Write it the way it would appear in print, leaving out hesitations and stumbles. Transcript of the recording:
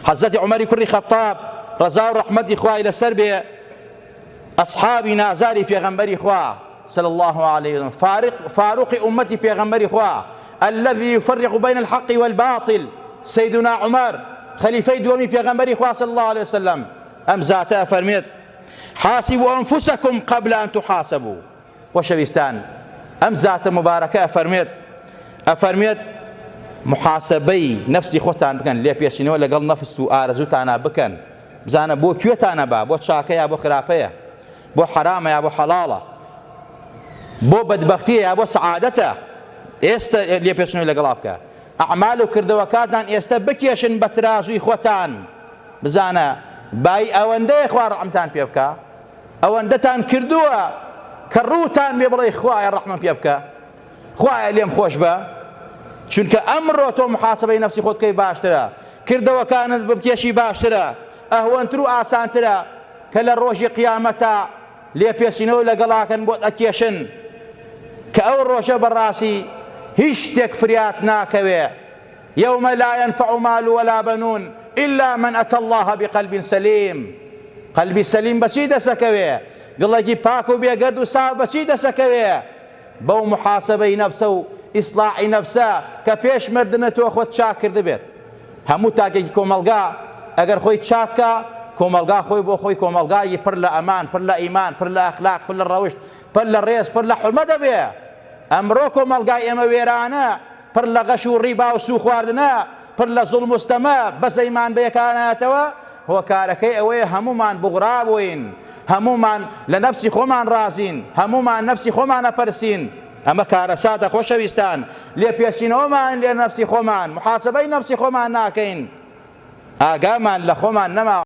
حەزرەتی عومەری کوڕی خەتاب ڕەزا و ڕەحمەتی خوای لەسەر بێ ئەسحابی نازاری پێغەمبەری خوا صلی الله علیه وسلم فارق فاروق ئومەتی پێغەمبەری خوا الذي يفرق بين الحق والباطل سيدنا عمر خەلیفەی دووەمی پێغەمبەری خوا صلی الله علیه وسلم ئەم زاتە ئەفەرمێت حاسبوا أنفسكم قبل أن تحاسبوا خۆشەویستان ئەم زاتە موبارەکە ئەفەرمێت ئەفەرمێت محاسبەی نەفسی خۆتان بکەن لێپێچینەوە لەگەڵ نەفس و ئارەزووتانە بکەن بزانە بۆ کوێتانە با بۆ چاکە یا بۆ خراپەیە بۆ حەرامە یا بۆ حەڵاڵە بۆ بەدبەختیە یا بۆ سەعادەتە ئێستا لێپێچینەوە لەگەڵا بکە ئەعمال و کردەوەکاتان ئێستا بکێشن بە ترازووی خۆتان بزانە بای ئەوەندەیە خوا ڕەحمتان پێ بکە ئەوەندەتان کردووە کە ڕووتان بێ بڵێ خوایە ڕەحمم پێ بکە خوایە لێم خۆش بە چونکە ئەمڕۆ تۆ محاسبەی نەفسی خۆت بکەی باشترە کردەوەکانت بکێشی باشترە ئەهوەنتر و ئاسانترە کە لە ڕۆژی قیامەتا لێپێچینەوە لەگەڵاکەن بۆت ئەکێشن کە ئەو ڕۆژە بەڕاستی هیچ شتێک فریات ناکەوێ یوم لا ینفع مال ولا بنون الا من اتى الله بقلب سلیم قەلبی سەلیم بەچی دەسەکەوێ دڵێکی پاک و بێگەرد و ساف بەچی دەسەکەوێ بەو محاسبەی نەفسە و ئیسلاحی نەفسە کە پێش مردنە تۆ خۆت چاک کردبێت هەموو تاکێکی کۆمەڵگا ئەگەر خۆی چاکە کۆمەڵگا خۆی بۆ خۆی کۆمەڵگایی پڕ لە ئەمان پڕ لە ئیمان پڕ لە ئەخلاق پڕ لە ڕەوشت پڕ لە ڕێز پڕ لە حورمە دەبێ ئەمڕۆ کۆمەڵگای ئێمە وێرانە پڕ لە غەش و ڕیبا و سوو خواردنە، پڕ لە زوڵم و ستەمە، بەزەیمان بە یەکا نایەتەوە، هۆکارەکەی ئەوەیە هەموومان بوغرا بووین، هەموومان لە نەفسی خۆمان ڕازین، هەموومان نەفسی خۆمان ئەپەرسین، ئەمە کارەساتە خۆشەویستان، لێپێچینەوەمان لە نەفسی خۆمان، موحاسەبەی نەفسی خۆمان ناکەین، ئاگامان لە خۆمان نەماوە.